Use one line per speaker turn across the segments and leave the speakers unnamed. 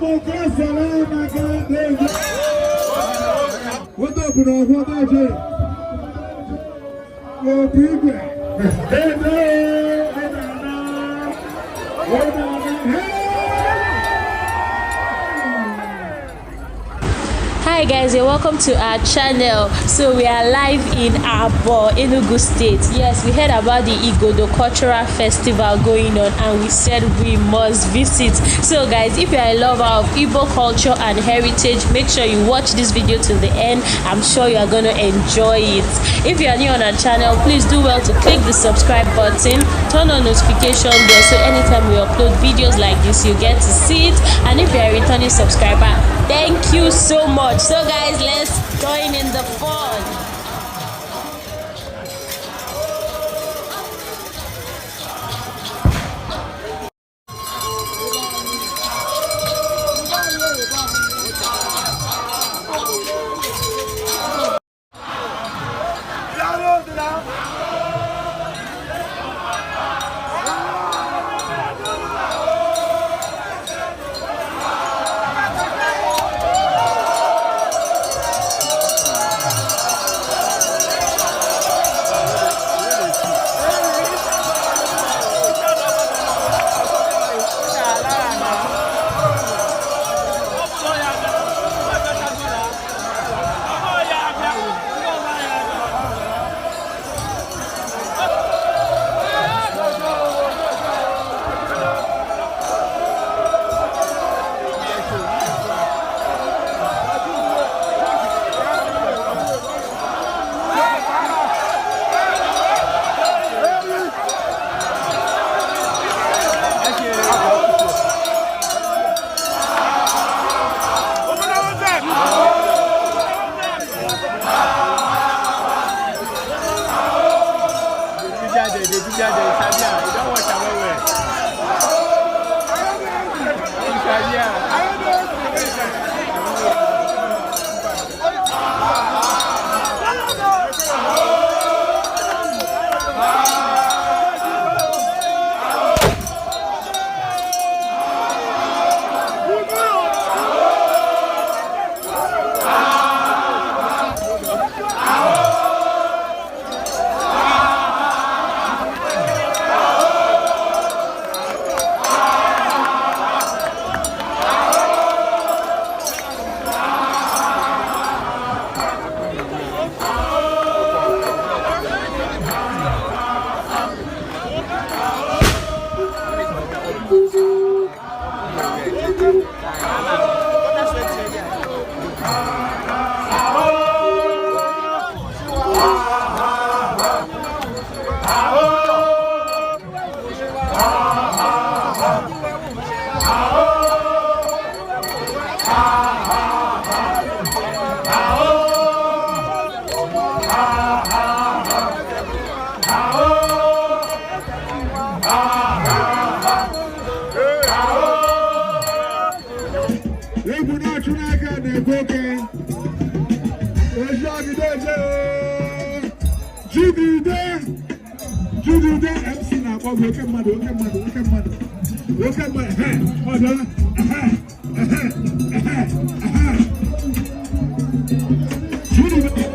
Ụmụ Wọ́n obodo ọhụụ na-eje obi igwe ebe
Hi guys, and welcome to our channel. So we are live in Aboh, Enugu State. Yes, we heard about the Igodo Cultural Festival going on and we said we must visit. So guys, if you are a lover of Igbo culture and heritage, make sure you watch this video to the end. I'm sure you are going to enjoy it. If you are new on our channel, please do well to click the subscribe button, turn on notification bell so anytime we upload videos like this, you get to see it. And if you are a returning subscriber, thank you so much. So guys, let's join in the fun.
You don watch am well well. You sabi am.
Egwu na-achụ n'aka na-ekwe oke ezi ọgide eje jigide jigide. MC na-akpọ gị oke mmadụ, oke mmadụ, oke mmadụ, oke mmadụ. Ehe, ọ bịala. Ehe, ehe, ehe, ehe. Jigide.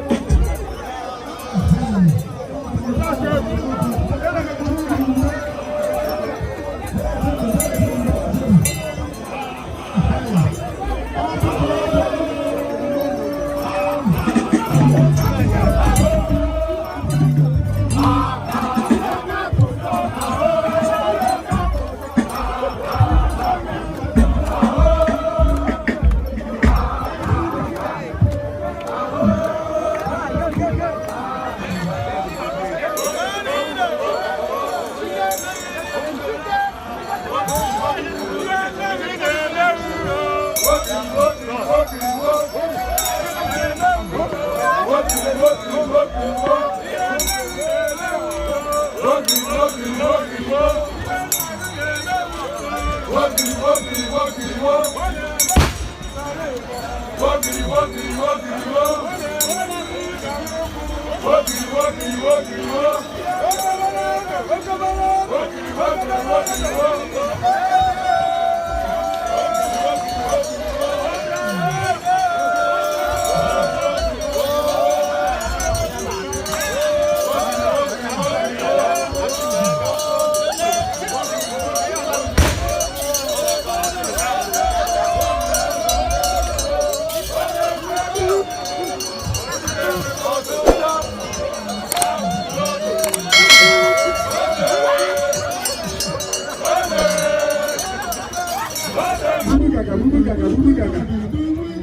Bubu gaga, bubu gaga.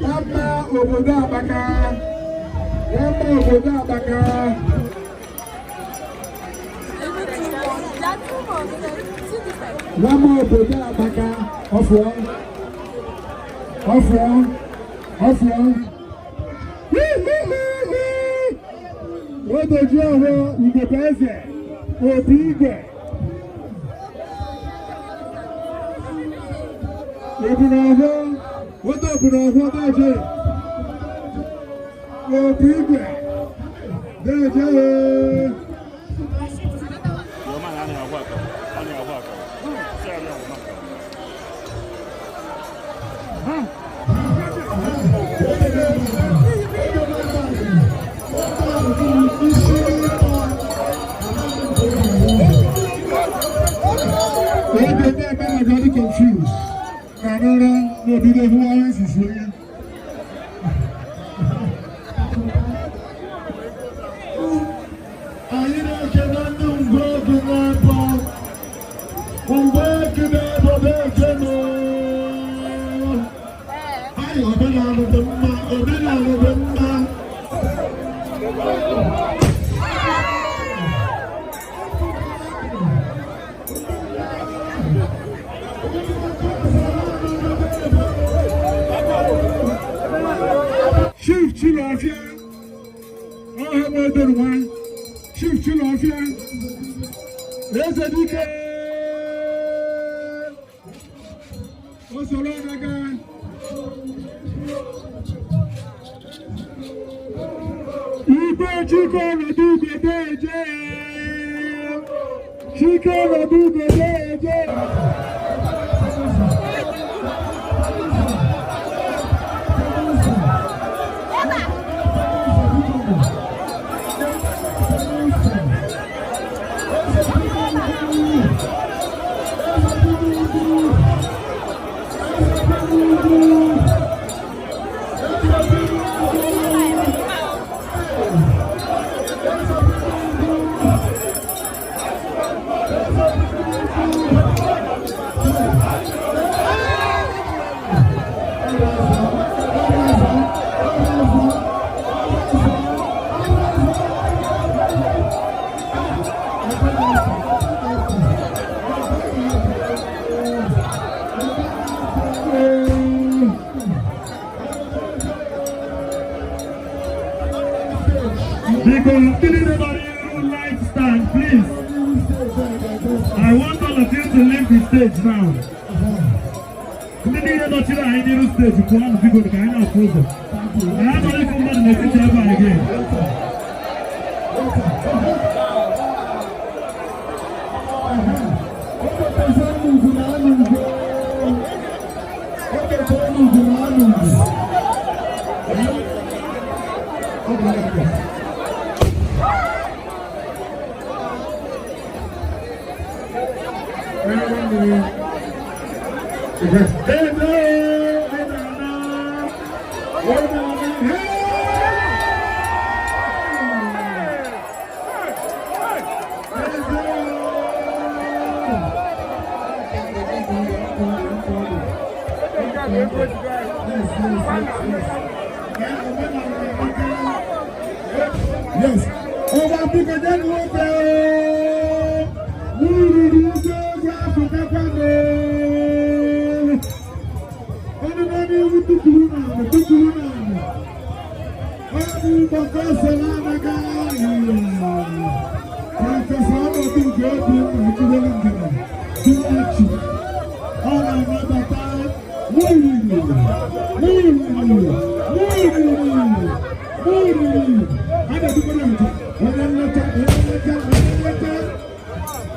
Nwamba obodo Abaka. Nwamba obodo Abaka. Nwamba obodo Abaka. Ọfụọ. Ọfụọ. Ọfụọ. Odoji ọhụụ Ugebe Eze Obi Igwe. Ebuna ọhụụ Odo ebuna ọhụụ Deje Obi Igwe Deje. Oge na-eme na gadi confused. Na nara n'obido hụ ọrụ sisi onye. Anyị na-ekele ndị ngwa egwu n'ebe ngwa egwu n'ebe na-ekele. Anyị omenala dị mma, omenala dị mma. Chief Chilofia, ọha nwa Chief Chilofia, Eze Dike, Osoro Anaga, Igwe Chike Ọnọdụ Ugo Deje, Chike Ọnọdụ Ugo Deje.
Because anybody who light stand, please. I want all of you to leave the stage now. Ndị niile nọchiri anyị n'iru stage pụọ nụ biko ka anyị na-afụ ụzọ. Anyị achọghị ịfụ mmadụ n'etiti ebe a again.
Yes. Ọba biko jẹ́ ni wọ́n fẹ́ ooo. Wúrúurú tó gbé afọ̀kápá ní. Ọdún náà ní ewu túkúrú náà ní túkúrú náà ní. Ọdún bọ̀kọ́ sọ̀rọ̀ àmàgà. Prọfẹsọ ọdún nke obi Nàìjíríà nìkan Tụmachi. Ọ na-anabata wúrúurú wúrúurú wúrúurú wúrúurú. A na-edukwara njem onye nleta onye nleta onye nleta.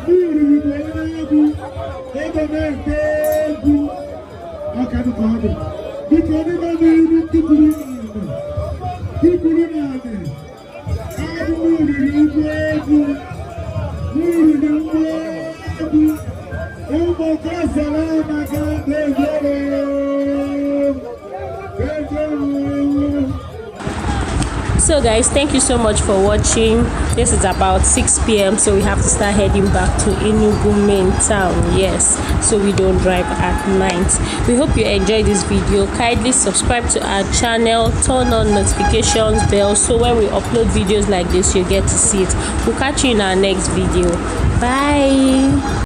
Wúrúurú bụ onye egwu ego na-ete egwu ọka dịka ọ dị. Biko ndị nọ n'iru tụpụrụ n'ala tụpụrụ n'ala. Abụ wúrúurú ngwa egwu wúrúurú ngwa egwu. Ụmụ kasara maka na-ejere ejere.
So guys, thank you so much for watching. This is about 6 p.m. so we have to start heading back to Enugu main town. Yes, so we don't drive at night. We hope you enjoyed this video. Kindly subscribe to our channel, turn on notifications bell, so when we upload videos like this, you get to see it. We'll catch you in our next video. Bye.